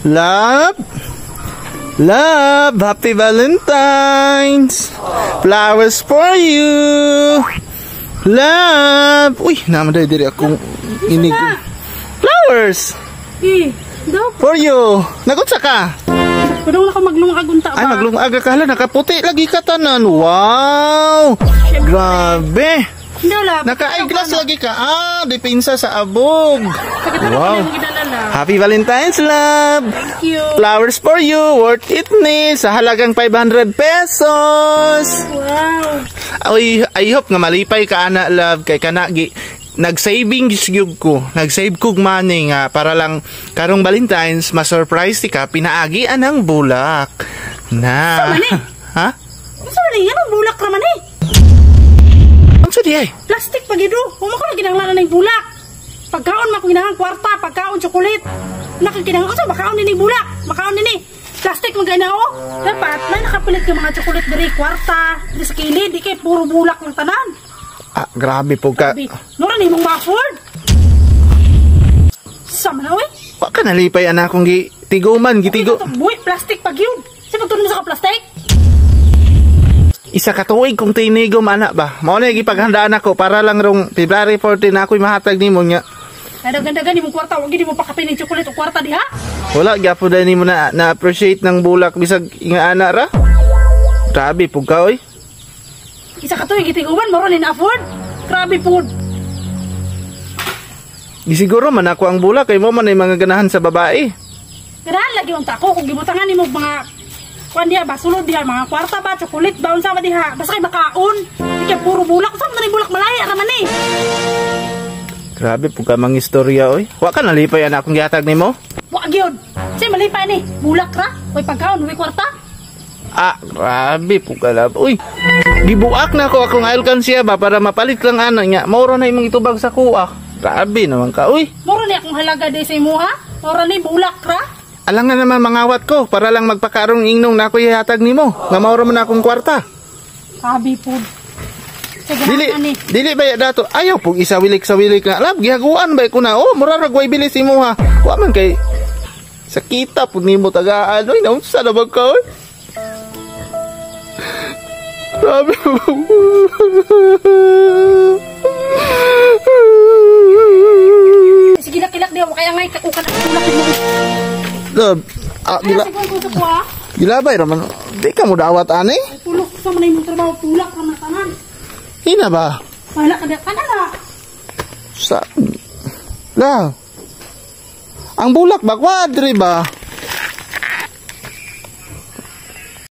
Love? Love, happy Valentine's! Flowers for you! Love! Uy, naman dahil diri akong inig. Flowers! Eh, daw, For you! Nagunsa ka? padung na ka maglungag unta ba? Ay, maglungag ka hala. Nakaputi lagi ka tanan. Wow! Grabe! Hindi wala. Naka-eyeglass lagi ka. Ah, depensa sa abog. Wow. Wow. Happy Valentine's, love! Thank you. Flowers for you, worth it ni sa halagang 500 pesos. Wow. Ay, I hope nga malipay ka ana, love, kay kana gi nag-saving gyud ko. Nag-save kog money nga para lang karong Valentine's ma-surprise ti ka pinaagian ng bulak. Na. Unsa man eh? Ha? Unsa man eh? Anong bulak raman eh? Unsa di ay? Plastic pa gyud. Uma ko na kinahanglan ng bulak. Pagkaon man ko kinahanglan kwarta, pagkaon chocolate. Nakakinahanglan unsa makaon nini bulak? Makaon nini. Plastic man gana oh. Dapat may nakapalit ka mga chocolate diri kwarta, diri sa kilid, di kay puro bulak lang tanan. Ah, grabe po ka. Grabe. Nora ni mong ma-afford. Sa man oy. Wa ka nalipay ana akong gi tiguman, gitigo. Buhi plastic pa gyud. Sa pagtuon mo sa ka plastic? Isa ka tuig kong tinigom ana ba. Mao na gipaghandaan ako para lang rong February 14 na ako'y mahatag nimo nya. Dagan-dagan imong kwarta, wag gid mo pakapin ng chocolate o kwarta diha. Wala gyapon dahil nimo na na-appreciate ng bulak bisag nga ana ra. Grabe pug ka oy. Isa ka tuig gitiguman moro ni na-afford. Grabe pud. Gisiguro man ako ang bulak kay mo man ay mga ganahan sa babae. Ganahan lagi unta ko kung gibutangan nimo mga kuan diha ba sulod diha mga kwarta ba chocolate ba unsa ba diha basta kay makaon. Di kay puro bulak, unsa man ni bulak, malaya ra man eh. Grabe pug ka mang istorya oy. Wa ka nalipay ana akong gihatag nimo? Wa gyud. Say malipay ni, bulak ra, way pagkaon, way kwarta. Ah, grabe pug ka, love. Uy, gibuak na ko akong alkansiya ba para mapalit lang ana nya. Mao na imong itubag sa kuha. Grabe naman ka, uy. Moro ni akong halaga di sa imuha. Moro ni bulak ra. Alangan naman mangawat ko para lang magpakarong ingnong na ako'y ihatag nimo. Nga mao ra man akong kwarta. Grabe pud. Sige Dili, ani. dili ba ya dato? Ayaw pug isa wilik sa wilik na. Lab, gihaguan ba ko na? Oh, mura ra gway bilis imo ha. Wa man kay sakita pud nimo tagaan. Oy, naunsa na ba ka? Oy? Grabe. Sige kilak diha wa kay angay ukan ang bulak mo. Love, ah, Ay, gila, sige ko sa kuha. gilabay raman. Di ka mo dawat ani? Ay, pulok sa man imong trabaho, bulak ra man tanan. Hina ba? Wala ka diha kana na. Sa La. Ang bulak ba kwadre ba?